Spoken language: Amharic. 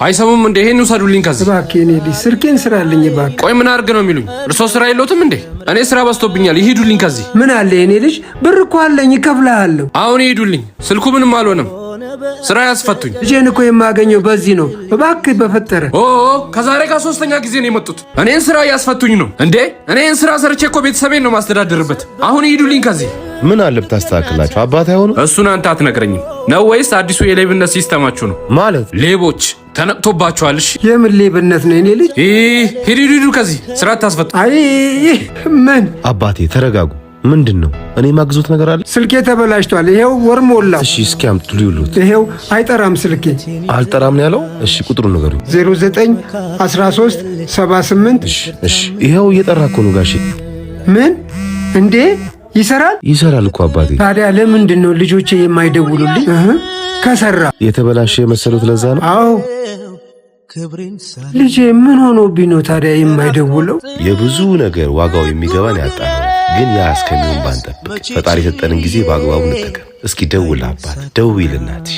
አይሰሙም እንዴ? ይሄን ውሰዱልኝ ከዚህ። እባክህ የኔ ልጅ ስልኬን ስራልኝ እባክህ። ቆይ ምን አድርግ ነው የሚሉኝ? እርሶ ስራ የለዎትም እንዴ? እኔ ስራ በዝቶብኛል። ይሂዱልኝ ከዚህ። ምን አለ የኔ ልጅ፣ ብር እኮ አለኝ እከፍልሃለሁ። አሁን ይሂዱልኝ። ስልኩ ምንም አልሆነም። ስራ ያስፈቱኝ። ልጄን እኮ የማገኘው በዚህ ነው። እባክህ በፈጠረ። ኦ፣ ከዛሬ ጋር ሶስተኛ ጊዜ ነው የመጡት። እኔን ስራ እያስፈቱኝ ነው እንዴ? እኔን ስራ ሰርቼ እኮ ቤተሰቤን ነው ማስተዳደርበት። አሁን ይሂዱልኝ ከዚህ። ምን አለ ብታስተካክላቸው አባት አይሆኑ? እሱን አንተ አትነግረኝም ነው ወይስ አዲሱ የሌብነት system ኣችሁ ነው? ማለት ሌቦች ተነቅቶባችኋል። እሺ። የምን ሌብነት ነው የኔ ልጅ? ይህ ሂዱ ሂዱ ከዚህ፣ ስራ አታስፈቱ። አይ ምን አባቴ ተረጋጉ። ምንድን ነው? እኔ ማግዞት ነገር አለ? ስልኬ ተበላሽቷል። ይሄው ወር ሞላው። እሺ፣ እስኪ አምጡ ልዩሉት። ይሄው አይጠራም ስልኬ። አልጠራም ነው ያለው? እሺ፣ ቁጥሩን ንገሩኝ። 09 13 78። እሺ እሺ፣ ይኸው እየጠራ እኮ ነው ጋሼ። ምን እንዴ፣ ይሰራል? ይሰራል እኮ አባቴ። ታዲያ ለምንድን ነው ልጆቼ የማይደውሉልኝ? እህ፣ ከሰራ የተበላሸ የመሰሉት ለዛ ነው። አዎ፣ ልጄ ምን ሆኖብኝ ነው ታዲያ የማይደውለው? የብዙ ነገር ዋጋው የሚገባን ያጣ ነው። ግን ያ እስከሚሆን ባንጠብቅ፣ ፈጣሪ የሰጠንን ጊዜ በአግባቡ እንጠቀም። እስኪ ደውል አባት፣ ደውይ ለእናትሽ።